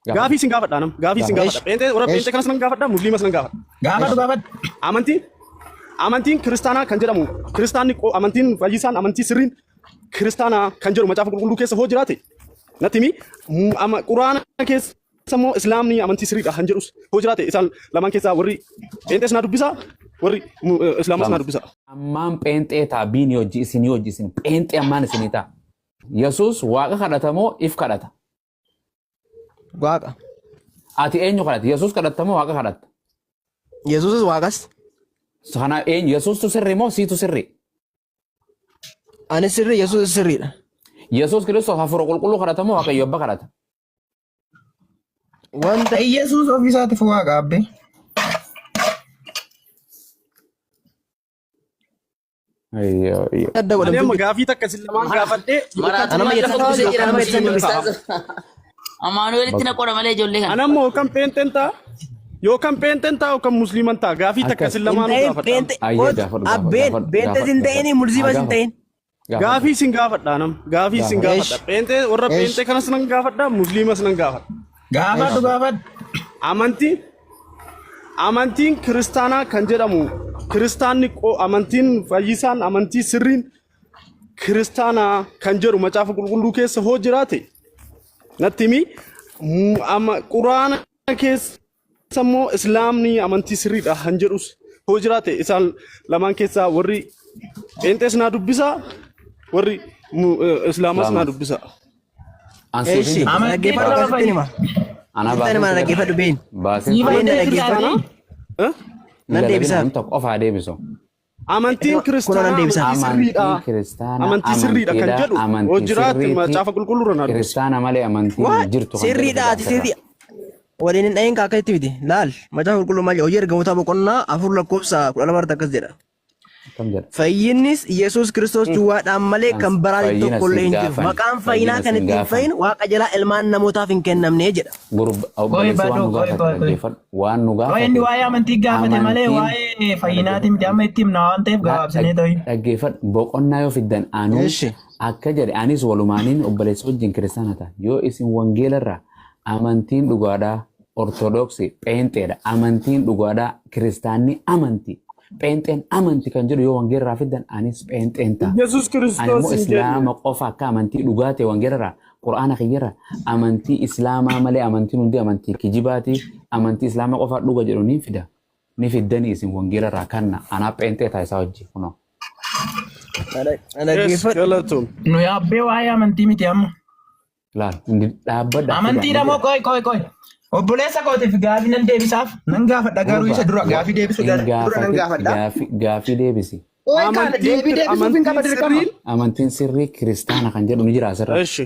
Gaafii isin gaafadha nam. Gaafii isin gaafadha. Eesh. Pheenxee warra Eesh. pheenxee kanas nan gaafadha, musliimas nan gaafadha. Gaafadhu gaafadhu. Amantiin amantiin kiristaanaa kan jedhamu kiristaanni amantiin fayyisaan amantii sirriin kiristaanaa kan jedhu macaafa qulqulluu keessa hoo jiraate natti himi. Quraana keessa immoo islaamni amantii sirriidha kan jedhus hoo jiraate isaan lamaan keessaa warri pheenxees naa dubbisa warri islaamas naa dubbisa. Ammaan pheenxee ta'a biini hojii isinii hojii isin pheenxee ammaan isinii ta'a. Yesuus waaqa kadhata moo if kadhata? Waaqa. Ati eenyu kadhatta? Yesuus kadhatta moo waaqa kadhatta? Yesuusis waaqas. Kana eenyu? Yesuustu sirrii moo siitu sirrii? Ani sirrii Yesuusis sirriidha. Yesuus Kiristoos hafuura qulqulluu kadhata moo Waaqayyo abba kadhata? Wanta Yesuus ofii isaatiif waaqa abbee. Ayyoo, ayyoo. adda Ani godhamtu amma gaafii takka isin lamaan gaafadhee Ana Maraatummaa amma lafa jettan buusee jira ana amma jettan isin dubbisa. ustaaz. Amaanu'elitti na qora malee ijoollee kana. Ani amma yookaan pheenxeen ta'a yookaan pheenxeen ta'a yookaan musliiman ta'a gaafii takka Akkas. isin Hin lamaanuu ta'in gaafadha. pheenxe Ayyee kootu gaafadhu gaafadhu abbeen gaafadhu pheenxes gaafadhu hin ta'ini gaafadhu. Haa musliimas hin gaafadhu ta'in. gaafadhu. Gaafii isin gaafadha nam gaafii isin Gaafadhu. gaafadha Eesh pheenxee warra eesh pheenxee kanas nan gaafadha musliimas nan gaafadha. Gaafadhu eesh gaafadhu. Amantiin amantiin kiristaanaa kan jedhamu kiristaanni amantiin fayyisaan amantii sirriin kiristaanaa kan jedhu macaafa qulqulluu keessa hoo jiraate natti himi. Quraana keessa immoo islaamni amantii sirriidha kan jedhus hoo jiraate isaan lamaan keessaa warri pheenxees naa dubbisa warri islaamas naa Islaamas. dubbisa. An siif hin Eeshi dubbisa. Amantiin dhaggeeffadhu nama akkasitti hima. Anaa Sittan baaseen hima si gala. dhaggeeffadhu been. Baaseen si Been gala. dhaggeeffadhu. Kiristaanaa eh? Nan Hin lallabina deebisaaf. namni tokko qofaa deebisu. Amantiin Kunoo nan kiristaanaa deebisaaf. amantii sirriidha. Amantiin kiristaanaa Amantii sirriidha kan amantiidha. jedhu hoo Amantii jiraate sirriiti. macaafa qulqulluurra naa dubbisi. Kiristaana malee amantiin Waa hin jirtu kan jedhu sirriidha ati asirraa. sirrii. Waliin hin dhahin akka itti miti. Laal macaafa qulqulluu maal jedha hojii ergamootaa boqonnaa 4 lakkoofsa 12 irratti akkas jedha. Akkam jedha. Fayyinnis Yesuus Kiristoos duwwaadhaan malee Kan kan biraatiin fayyina tokkollee siin hin jiru. gaafan. Maqaan fayyinaa Fayyina kan siin ittiin gaafan. fayyinu waaqa jalaa ilmaan namootaaf hin kennamne jedha. Gurba Qoy obboleessi waan baduu nu qoy gaafate qoy qoy. dhaggeeffadhu. Waan nu Qoy inni gaafate waa'ee amantii gaafate malee amantiin waa'ee fayyinaatii miti amma itti himna waan ta'eef gabaabsinee ta'ii. dhaggeeffadhu boqonnaa yoo fiddan anuu Eshi. akka jedhe anis walumaaniin obboleessa wajjin kiristaana ta'a. Yoo isin wangeelarraa amantiin dhugaadhaa Ortodoksii pheenxeedha. Amantiin dhugaadhaa kiristaanni amantii. Pheenxeen amanti kan jedhu yoo wangeelarraa fiddan anis pheenxeen ta'a. Yesuus Ani Kiristoos immoo hin jenne. islaama qofa akka amantii dhugaa ta'e wangeelarraa qur'aana kiyyarraa amantii islaamaa malee amantiin hundi amantii kijibaati amantii islaamaa qofa dhuga jedhu ni fida. Ni fiddanii isin wangeelarraa kanna anaa pheenxee ta'a isaa wajji kunoo. Yes, Dhaggeeffadhu. galatoom. Nu yaabbee waa'ee amantii miti amma. Laal hundi dhaabbadha fidaa ni Amantiidha moo jira. qoy qoy qoy. Obboleessa kootiif gaafii nan deebisaaf nan gaafadha garuu Gurba isa dura gaafii deebisuu hin dura nan gaafatin gaafadha. gaafii gaafii deebisi. Qoy kana Amantiin deebii deebisuuf hin qaba amantiin dirqama. sirriin Amantiin sirrii kiristaana kan jedhu ni jira asirra. Eshi.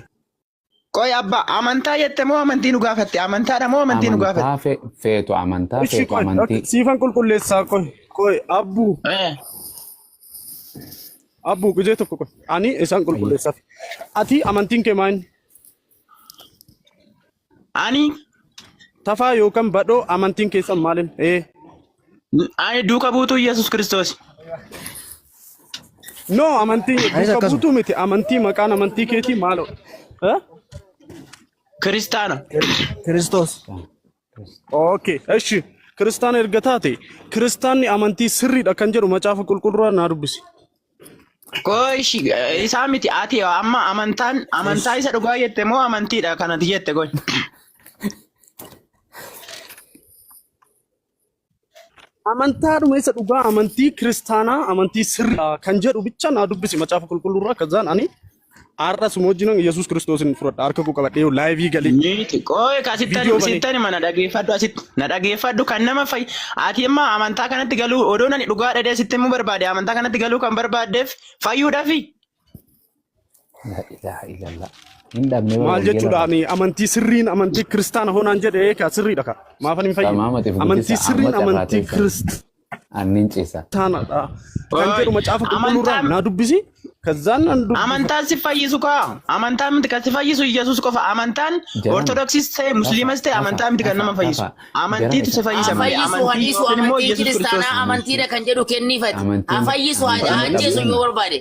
Qoy abba amantaa jette moo amantii nu gaafatte? Amantaadha moo amantii nu gaafatte? Amantaa feetu amantaa Ishi feetu qoy amantii. siifan qulqulleessaa qoy qoy abbuu Eh. abbuu gijee tokko qoy ani isaan Ayya. qulqulleessaaf. Ati amantiin kee maal? Ani Tafaa yookaan badhoo amantiin keessan maalin? Ee. ani duuka buutuu Yesuus Kiristoos. No amantii Anis duuka akkasuma. buutuu miti amantii maqaan amantii keetii maaloo? Eh? Kiristaana. Kiristoos. Okay, eshi kiristaana erga taate kiristaanni amantii sirriidha kan jedhu macaafa qulqulluurraa naa dubbisi. Qoy ishi isaa miti ati amma amantaan amantaa isa dhugaa jette moo amantiidha kanati jette qoy. Amantaadhuma isa dhugaa amantii kiristaanaa amantii sirriidha kan jedhu bicha naa dubbisi macaafa qulqulluurraa kazaan ani har'a suma wajjinan Yesuus Kiristoosin fudhadha harka koo qabadhee laayivii galee Miti qoy ka sittan viidiyoo banee. sittan mana dhageeffadhu asitti na dhageeffadhu kan nama fay ati amma amantaa kanatti galuu odoo nani dhugaa dhadhee sitti himuu barbaade amantaa kanatti galuu kan barbaaddeef fayyuudhaafi. La ilaha illallah. Hin dhabne bara Maal wangeela jechuudha irraa. ani amantii sirriin amantii kiristaana hoonaan jedhe ka sirriidha ka maafan hin fayyine Samaamatiif amantii guddisa sirriin amma carraa amantii teessan. Annin ciisa. kiristaanadha kan Qoy jedhu macaafa qulqulluurraa amantaan naa dubbisi kazaan nan dubbisa. amantaan si fayyisu kaa amantaan miti kan si fayyisu Yesuus qofa amantaan Jaran ortodoksiis ta'e tafa musliimas ta'e tafa amantaa miti kan tafa nama fayyisu tafa jaran amantiitu isa si fayyisa Haa malee fayyisu haa amantii dhiisu yookiin immoo amantiin Yesuus Kiristoos. kiristaanaa amantiidha kan jedhu kenniifati. Haa amantiin fayyisu haa amantii ni ajjeesu yoo qabdani. barbaade.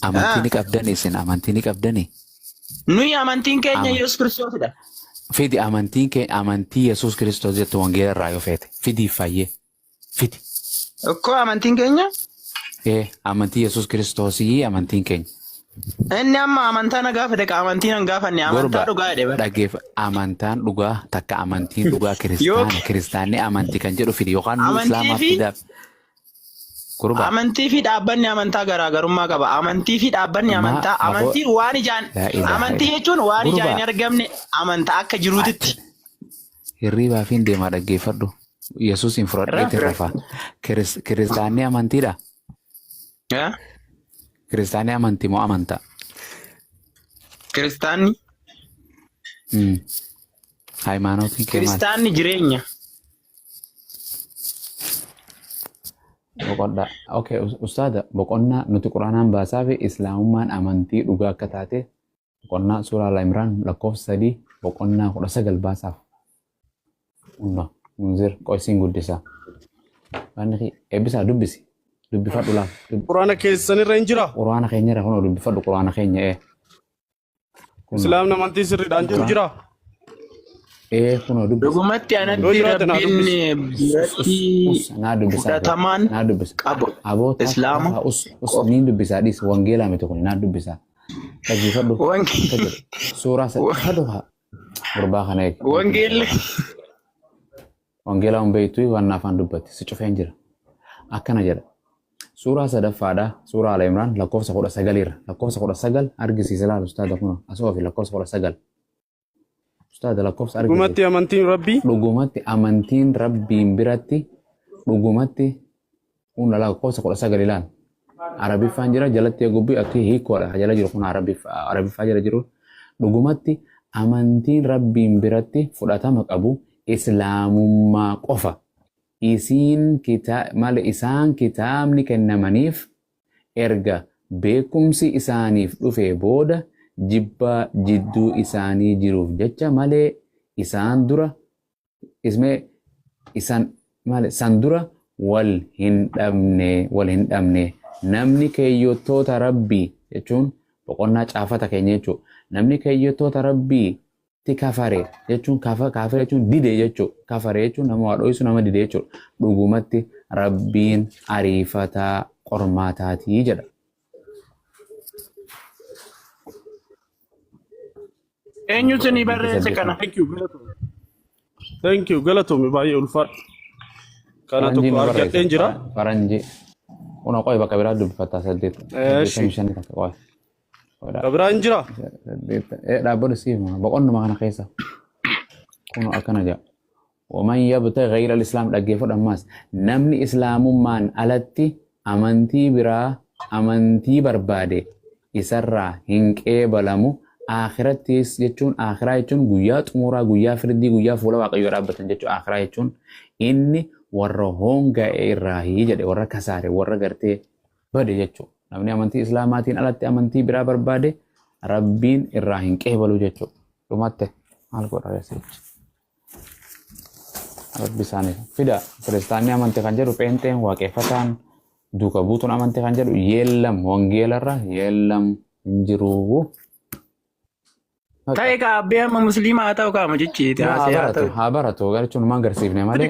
Amantii ni qabdani isin amantii ni qabdani. Nuyi amantiin keenya Ama Yesuus Kiristoosidha. Fidi amantiin kee amantii Yesuus Kiristoos jettu wangeela irraa yoo feete fidii fayyee fidi. Ikkoo amantiin keenya Ee amantii Yesuus Kiristoosii amantiin keenya. Inni amma amantaa na gaafate ka amantii nan gaafanne amantaa Gorba dhugaa jedhe bara. dhaggeeffa amantaan dhugaa takka amantiin dhugaa Yoo kiristaana kiristaanni amantii kan jedhu fidi yookaan nu amantii islaamaaf fi fidaaf. Gorba amantii fi dhaabbanni amantaa garaagarummaa qaba. Amantii fi dhaabbanni maa amantaa aboo amantiin waan ijaan laa ilaaha amantii illa jechuun waan ijaan gurba hin argamne amantaa akka jiruutitti. Hirriibaa fi hin deemaa dhaggeeffadhu. Yesuus hin fudhadheetiin Rafi. rafa. Kiristaanni amantiidha. Yaa? Kiristaanni amantii moo amantaa? Kiristaanni Hayimaanootiin kee maali? kiristaanni jireenya. Boqodhaa. Okay, ustaada boqonnaa nuti quraanaan baasaa fi islaamummaan amantii dhugaa akka taate boqonnaa suuraa Al Imraan lakkoofsa 3 boqonnaa 19 baasaaf. Unno munzir qoysiin guddisaa. Wanni kee eebbisaa dubbisi. Dubbifadhu laal. Quraana keessan irra hin jira. Quraana keenya irra kunoo dubbifadhu quraana keenya ee. Kunoo. Islaamni amantii sirriidhaan jiru Quraan jira. ee kunoo dubbisi. Dhugumatti Yoo anatti jiraate naa Rabbiin dubbisi. biratti Us naa dubbisaa fee fudhatamaan naa dubbisa. qabu Aboo taaf Islaama taafaa us us qofa. niin dubbisaa dhiis wangeelaa miti kun naa dubbisaa. Dhaggeeffadhu akka jedhu suuraa sadhu haa gurbaa kana eegi. Wangeelli Wangeelaa hin beektu waan afaan dubbatti si cufeen jira. Akkana jedha. Suuraa sadaffaadha. Suuraa Al Imraan lakkoofsa 19 irra. Lakkoofsa 19 argisiisa laal ustaada kun asoo fi lakkoofsa 19. Ustaada lakkoofsa argisiisa. Dhugumatti amantiin Rabbii Dhugumatti amantiin Rabbiin biratti dhugumatti kun lakkoofsa 19 ilaal. Arabiffaan jira jalatti eegubbii akka hiikoodha jala jiru kun Arabiffaa jala jiru. Dhugumatti amantiin Rabbiin biratti fudhatama qabu Islaamummaa qofa. Isiin maal isaan kitaabni kennamaniif erga beekumsi isaaniif dhufee booda jibbaa jidduu isaanii jiruuf jecha malee isaan dura ismee isan maali san dura wal hin dhabne wal hin dhabne namni keeyyottoota Rabbii jechuun boqonnaa caafata keenya jechuudha. Namni keeyyottoota Rabbii ti kafare jechuun kaafira jechuun dide jechuudha. Kafare jechuun nama waa dho'isu nama dide jechuudha. Dhugumatti Rabbiin ariifataa qormaataatii jedha. Eenyutu ni barreesse kana? Thank you, galatoomi. Thank you, galatoomi baay'ee ulfaadhu. Kana Faranjii tokko nu barreesse. argadheen jira. Faranjii. Kuna qoy bakka biraa dubbifatta saddeet. Eeshi. 85 takka qoy. Qoy Ka biraa hin jira. saddeet. Dhaabbadhu siif boqonnuma kana keessa. Kun akkana jedha. Waman yabtaghi ghayra al-islaam dhaggeeffadhu ammaas namni islaamummaan alatti amantii biraa amantii barbaade isarraa hin qeebalamu aakhirattis jechuun aakhiraa jechuun guyyaa xumuraa guyyaa firdii guyyaa fuula waaqayyoo dhaabbatan jechuun aakhiraa jechuun inni warra hoonga'e irraahi jedhe warra kasaare warra gartee bade jechuudha. Namni amantii islaamaatiin alatti amantii biraa barbaade rabbiin irraa hin qeebalu jechuudha. Dhumatte maal godha reessichi? Rabbi isaaniif fida kiristaanni amante kan jedhu pheenxeen waaqeffataan duuka buutuun amante kan jedhu yeellam wangeelarra yeellam hin jiru. Ta'e kaa abbee amma musliima haa ta'u kaa mucichi Haa haasee haa baratu ta'u. haa baratu jechuun maan garsiifne malee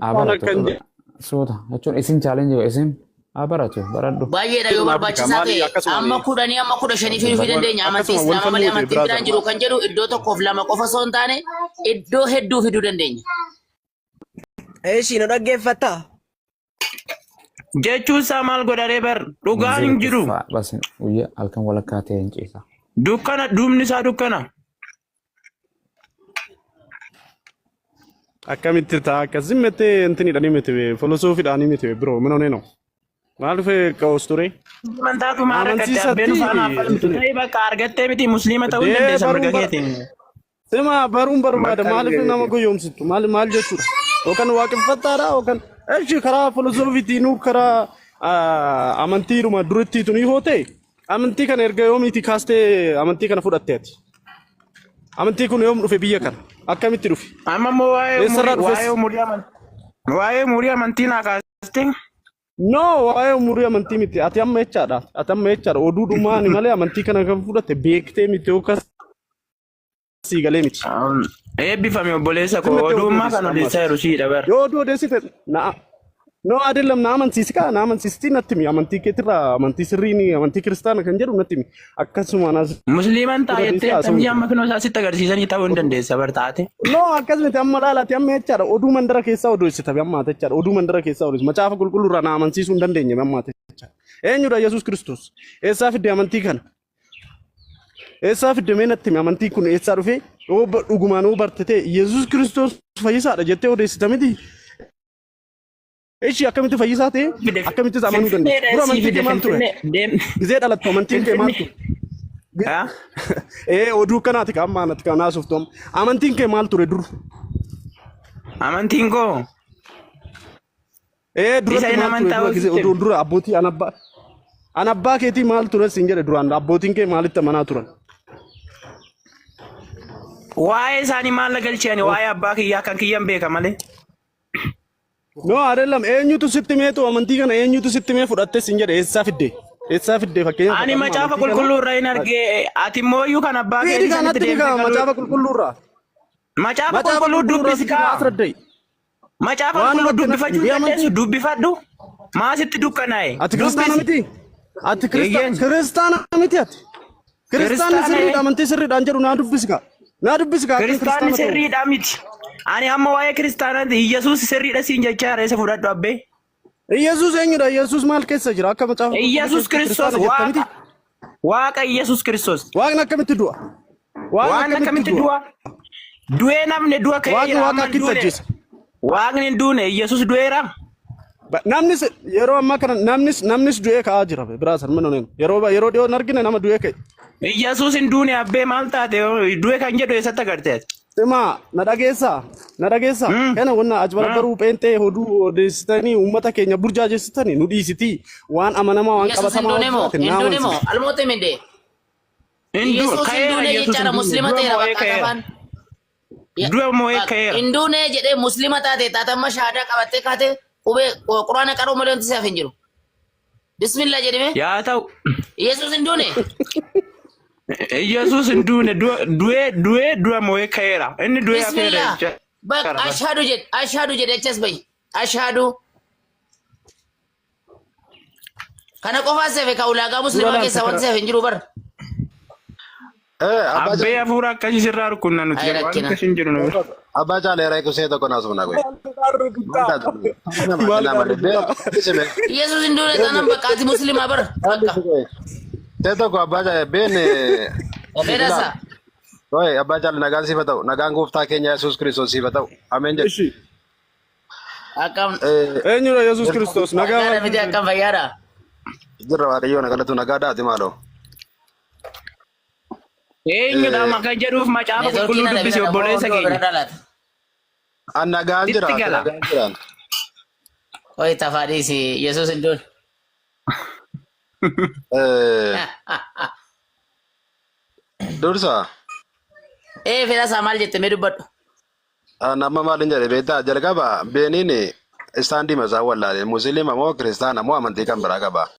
haa baratu Kan jedhu. suuta jechuun isin chaalenjii isin haa baratu baradhu. Baay'eedha yoo barbaachisaa Maali ta'e akkasuma amma kudhanii amma kudha shanii fiduu fi dandeenya amantii akkasuma wal islaamaa malee falmuu amantiin ta'e biraan jiru kan jedhu iddoo tokkoof lama qofa osoo hin taane iddoo hedduu fiduu dandeenya. Eeshi nu dhaggeeffattaa? Jechuun isaa maal godharee bar dhugaan hin jiru. Bas guyyaa halkan walakkaa ta'e hin ciisa. Dukkana duubni isaa dukkana. Akkamitti ta'a akkasii miti intiniidhaan miti filosoofiidhaan miti biroo mana onee no. Maal dhufe qaus ture? Amantaatu maal argatte abbeen Amansiisatti faana falmitu ta'e bakka argattee miti musliima ta'uu hin Dee dandeessa baruun mirga bara keetiin. Sima baruun barbaada Bakka maaliif nama goyoomsitu maal maal jechuudha yookaan waaqeffattaadha yookaan eshi karaa filosoofiitiinuu karaa amantiidhuma durittiitu ni hoo ta'e amantii kana erga yoomiitii kaastee amantii kana fudhatte ati amantii kun yoom dhufe biyya kana akkamitti dhufe Amma immoo waa'ee eessarraa umurii dhufes waa'ee umurii amantii waa'ee umurii amantii naa kaaste. No, waa'ee umurii amantii miti. Ati amma jechaadha. Ati amma jechaadha. Oduu dhumaani malee amantii kana kan fudhatte beektee miti yookaan sii galee miti. Eebbifame obboleessa koo Zim jettee oduu oduu ammaa kan odeessita odeessaa ammaas. jiru siidha bar. Yoo oduu odeessite na No አይደለም na amansiisi kaa na amansiisti natti himi amantii keetirraa amantii sirriin amantii kiristaana kan jedhu natti himi akkasuma naas Musliiman ta'a dura jettee dhiisee haasa'uu akkamii miti. amma kinoo isaa sitti agarsiisanii ta'uu hin dandeessa bar taate. No akkas miti amma laalaati amma jechaadha oduu mandara keessaa odeessita ammaa jechaadha oduu mandara keessaa odeessita macaafa qulqulluurraa na amansiisuu hin dandeenye ammaa jechaadha. Eenyudha Yesuus Kiristoos? Eessaa fidde amantii kana? Eessaa fidde mee natti himi amantii kun eessaa dhufee yoo dhugumaan yoo barte ta'e Yesuus Kiristoos fayyisaadha jettee odeessita miti. Ishi akkamitti fayyisaa ta'e Fide akkamittis amanuu dandeessa? Finfinneedha Dura sii amantiin fide kee maal ture? Finfinnee deem Gizee dhalattu amantiin kee maal Finfinnee. ture? Haa? Ee oduu kanaati ka amma anatti kan haasoftu amma. Amantiin kee maal ture dur? Amantiin koo Ee isa duratti hin maal ture amantaa dura gizee hoositti. oduu dura abbootii an abbaa an abbaa keetii maal ture siin jedhe duraan abbootiin kee maalitti amanaa turan? Waa'ee isaanii maal na galchee ani waa'ee abbaa kiyyaa kan kiyyan beeka malee. No አይደለም eenyutu sitti meetu amantii kana eenyutu sitti mee fudhatte siin jedhe eessaa fidde? Eessaa fidde fakkeenyaaf Ani amma macaafa amantii kana qulqulluu irraa hin argee ati immoo kan abbaa Fidi keetii sanitti kanatti deemtee diga galuu. macaafa qulqulluurraa. Macaafa Macaafa qulqulluu qulqulluurraa dubbisi sitti na kaa. asraddai. Macaafa Waan qulqulluu hubatte natti dubbifachuu himi hin dandeessu amantii. dubbifadhu. Maa sitti dukkanaa'e Ati kiristaana dubbisi. miti? Ati Eeyyeen. kiristaana miti ati? Kiristaanni Kiristaana sirriidha amantii sirriidhaan jedhu naa dubbisi kaa. Naa dubbisi kaa akkan Kiristaanni kiristaana ta'u. sirriidha miti. Ani amma waa'ee kiristaanaati Iyyasuus sirriidha siin jechaa jira isa fudhadhu abbee. Iyyasuus eenyudha? Iyyasuus maal keessa jira? Akka macaafa qulqulluu Iyyasuus keessatti Kiristoos kiristaana jetta miti? waaqa. Waaqa Iyyasuus Kiristoos. Waaqni akkamitti du'a? Waaqni Waan akkamitti akkamitti du'a? du'a? Du'ee namni du'a ka'ee Waaqni jira waaqa amma hin akkitti duune. ajjeesa? Waaqni hin duune Iyyasuus du'eera. Namnis yeroo ammaa kana namnis namnis du'ee ka'aa jira biraa san mana yeroo yeroo dhiyoo hin argine nama du'ee ka'e. Iyyasuus hin duune abbee maal taate du'e kan jedhu eessatti agarte ati? Simaa na dhageessaa na dhageessaa kana wanna ajbara pheenxee hoduu odeessitanii uummata keenya burjaajessitanii nu dhiisitii waan amanamaa waan Yesuus hin qabatamaa duune moo? waan Hin duune moo? amansiisa. Almoota minde. Hin du'u Yesuus hin ka'eera duune Iyyasuus hin jechaadha duune muslima du'a ta'eera moo'ee bakka ka'eera. afaan. Du'a moo'ee ka'eera. Hin duune jedhee muslima taate taatamma shahaadaa qabattee kaate qubee quraana qaruu malee wanti si'aaf hin jiru. Bismillah jedhime. Yaa ta'u Yesuus hin duune. Iyyasuus hin duune du'ee du'ee du'a moo'ee ka'eera. Inni du'ee hafeera Bismillah. jecha. Bak ashhadu jedhe ashhadu jedhe achas bahi. Ashhadu. Kana qofaa sefe ka ulaagaa Dura muslimaa laal keessaa wanti takka sefe hin jiru bar. Abbaa Abbee hafuura akkasii sirraa rukunna nuti Ay waan rakkina. akkasii hin jiru nu bira. Abbaa Caalee Reekusee tokko naasuma na goe. Maal taatu? Nama Maal nama qabu bee Yesuus hin duune taanaan bakka ati muslimaa bar. Bakka. Tee tokko Abbaa Caalee been Fedhasa. Oye Abbaa Caalee nagaan siif haa ta'u nagaan gooftaa keenya Yesuus Kiristoos siif haa ta'u ameen jedhu. Ishi Akkam. eenyudha Yesuus Kiristoos nagaa Nagaadha maal miti akkam fayyaadha. Jirra Waaqayyoon na galatu nagaadhaati maaloo. Eenyudha amma kan jedhuuf macaafa Neetworkiin qulqulluu ana dubbisi bira dhamoo obboleessa hunduu bira keenya. dhalaata. An nagaan jira Sitti gala. nagaan jiraan. Oye tafaa dhiisi Yesuus hin duune. Dursa Ee fedhasaa maal jette mee dubbadhu. An amma maalin jedhe beektaa jalqaba beeniin istaandii masaa wallaale musliima moo kiristaana moo amantii kan biraa qaba.